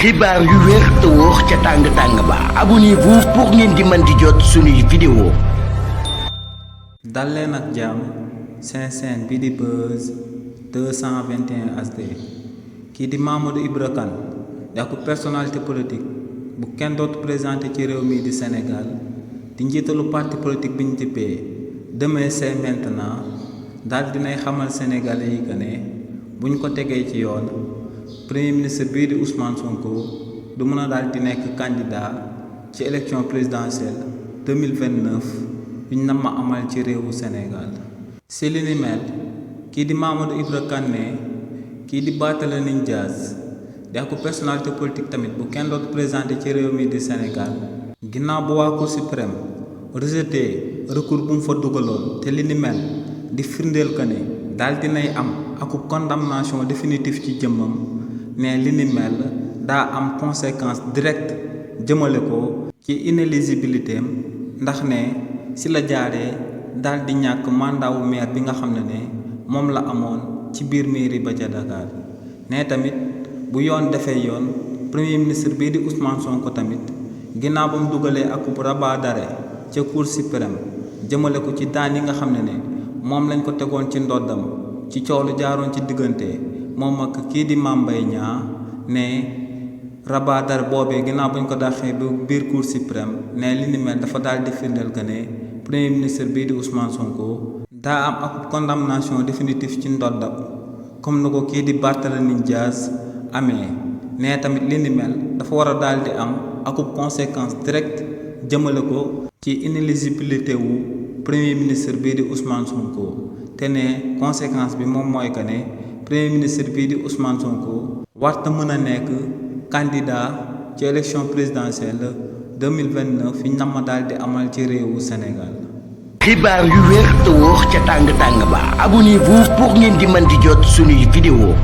xibaar yu wér te wóor ca tàng ba abonnez-vous pour ngeen di mën di jot suñuy vidéo. dal leen ak jàmm seen chaîne bi di Buzz 221 HD kii di Mamadou Ibra Kane di ak personnalité politique bu kenn dootu présenté ci réew mi di Sénégal di njiitalu parti politique bi ñu dippee Demain c'est maintenant daal dinay xamal sénégalais yi que ne bu ñu ko tegee ci yoon premier ministre bii di Ousmane Sonko du mën a daal di nekk candidat ci élection présidentielle 2029 yu ñu nam ma amal ci réewu Sénégal. si li ni mel kii di Mamadou Ibra Kane ne kii di Barthélémy Dias di ak personnalité politique tamit bu kenn dootu présenté ci réew mi di Sénégal ginnaaw bu waa Cour suprême rejeté recours bu mu fa dugaloon te li ni mel di firndeel que ne daal dinay am akub condamnation définitive ci jëmmam ne li ni mel daa am conséquence directe jëmale ko ci inéligibilité am ndax ne si la jaaree daal di ñàkk mandat wu maire bi nga xam ne moom la amoon ci biir mairie ba ca Dakar ne tamit bu yoon defee yoon premier ministre bii di Ousmane Sonko tamit ginnaaw ba mu dugalee akub rabat d'arrêt ca Cour suprême jëmale ko ci daan yi nga xam ne moom lañ ko tegoon ci ndoddam ci coow lu jaaroon ci diggante moom ak kii di Mame Mbaye Niang ne rabat d'arrêt boobee ginnaaw bañ ko daxee ba biir Cour suprême ne li ni mel dafa daal di firndeel que ne premier ministre bii di Ousmane Sonko daa am akub condamnation définitive ci ndoddam comme na ko kii di Barthélémy Dias amee ne tamit li ni mel dafa war a daal di am akub conséquence directe jëmale ko ci inéligibilité wu premier ministre bii di Ousmane Sonko te ne conséquence bi moom mooy que ne premier ministre bii di Ousmane Sonko warta mën a nekk candidat ci élection présidentielle 2029 yi nam ma daal di amal ci réewu Sénégal. xibaar yu wér te wóor ca tàng ba abonnez-vous pour ngeen di mën di jot suñuy vidéo.